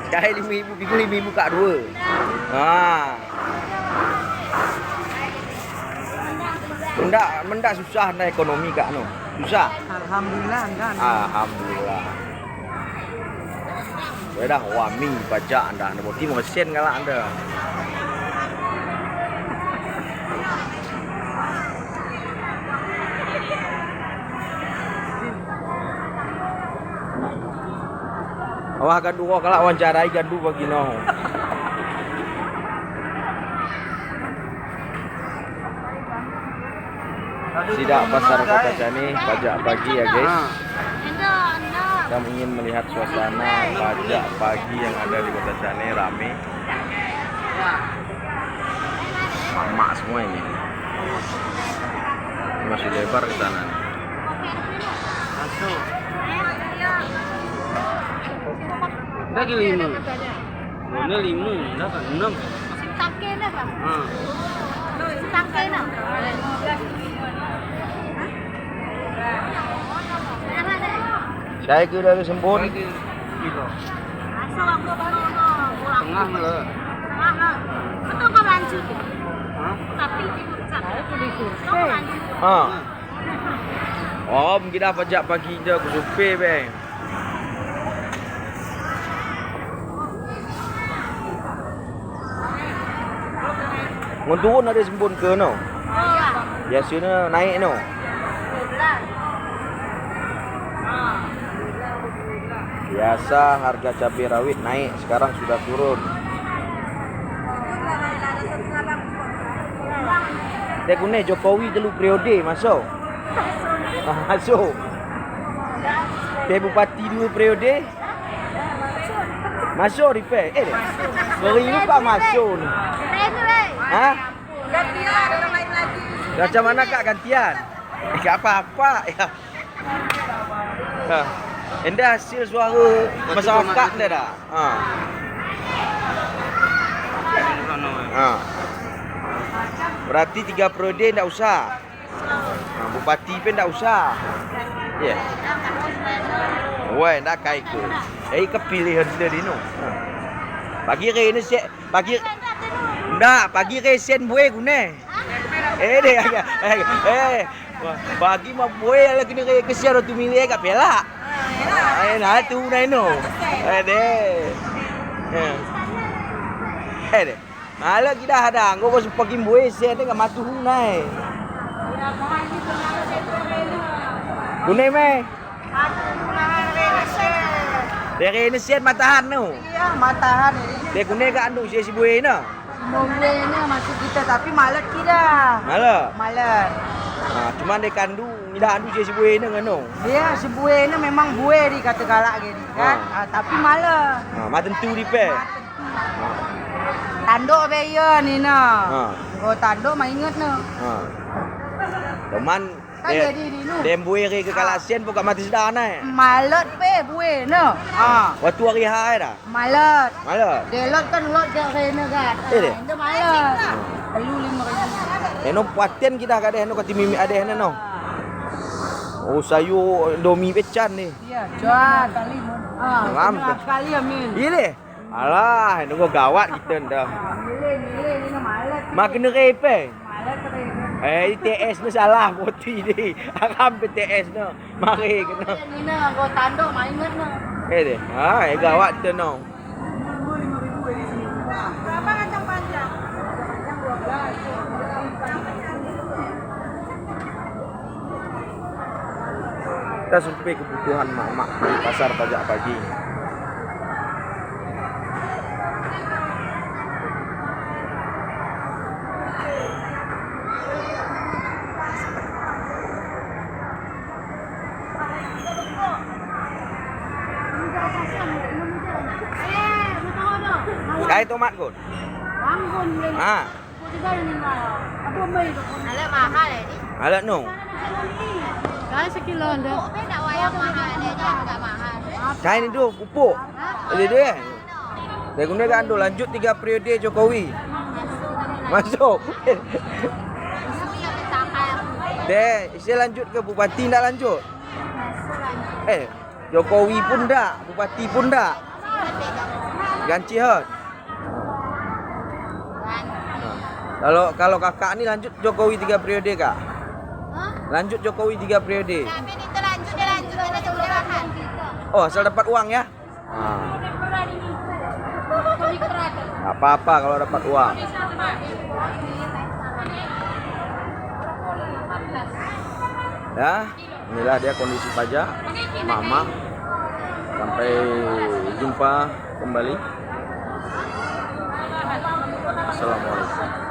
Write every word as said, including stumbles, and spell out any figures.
Cahai lima ribu, tiga lima ribu kat dua. Ha. Mendak, mendak susah dah ekonomi kat noh. Susah. Alhamdulillah, enggak. Alhamdulillah. Weh dah, wami pajak dah. Nak bukti mesin galak dah. Awak akan dua kalak wawancarai gandu pagi noh. Sidak pasar Kota Cani, pajak pagi ya, guys. Kamu ingin melihat suasana pajak pagi yang ada di Kota Cani, rame. Mak-mak semua ini. Masih lebar ke sana nih. Masuk. Lagi lima. Mana lima? Dah kan enam. Sitangke dah, Bang. Ha. Sitangke dah. Cai keu dari sembun. Kilo. Tengah mula. Tengah lah. Betul kau lanjut. Ha? Tapi di kursi. Ha. Oh, mungkin dah pajak pagi dah aku supir, bang. Ngon turun ada sembun ke no? Biasanya naik no. Biasa harga cabai rawit naik, sekarang sudah turun. Dek guna Jokowi telu periode masuk. Ah, masuk. Dek bupati dua periode. Masuk di pe. Eh, dek. Beri lupa masuk ni. Ha? Macam mana kak gantian? Eh, tak apa-apa. Ya. Ha. Indah hasil suara masyarakat dia dah. Ha. Ha. Berarti tiga periode ndak usah. Ha, bupati pun ndak usah. Ya. Woi, ndak kai ke. Eh, kepilihan sudah dino. Ha. Pagi hari ni siap, pagi ndak, pagi hari sen buai guna. Eh, deh, eh, eh, eh. Wah, bagi mah buai ala kena raya kesian roti milik kat pelak. Eh, nah tu nah ino. Eh, deh. Eh. Eh, deh. Malah kita ada, engkau bos pagi buai sen ni kat matuhu nai. Guna meh. Dari ni sen matahan tu. Iya, matahan ini. Dia guna kat andu si buai ni. Mungkin ini masuk kita, tapi malet kita. Malet? Malet. Ha, cuman dia kandu, ngidah andu je sibuai ni ngano. Dia sibuai ni memang buai di kata galak gini, kan? Ha. Ha, tapi malet. Ha, ma tentu di pe. Ma tentu. Ha. Tanduk be iya ni na. Ha. Go tanduk ma ingat na. Ha. Cuman Kan dia, jadi di lu. Dia buai ke kalasen bukan mati sudah na. Malet pe buai na. Ha. Waktu hari hai dah. Malet. Malet. Delot kan lot ke rena gat. Eh, deh. Itu malet. Telu lima ribu. Eno paten kita kadeh no kati mimi adeh no. Oh, sayur domi pecan ni. Iya, cuan. Ah, ngam sekali amin. Iya deh. Alah, nunggu gawat kita dah. Milih, milih, ni malet. Makin repe. Eh, T S ni salah putih ni. Aram T S ni. Mari kena. Nina, gua tanduk, mak ingat nah. Eh deh. Ha, eh gawat tu no. Kita survei kebutuhan mak-mak di pasar pajak pagi. Kai tomat kun. Ha. Alat mahal eh ni. Alat no. Kai sekilo dah. Kai ni tu pupuk. Ada deh. Saya guna kan tu lanjut tiga periode Jokowi. Masuk. Deh, saya lanjut ke bupati nak lanjut. Eh, Jokowi pun dak, bupati pun dak. Ganti hot. Kalau, kalau kakak ni lanjut Jokowi tiga periode, Kak? Lanjut Jokowi tiga periode. Oh, asal dapat uang ya? Ah. Tak apa-apa kalau dapat uang. Ya, inilah dia kondisi Fajar, Mama. Sampai jumpa kembali. Assalamualaikum.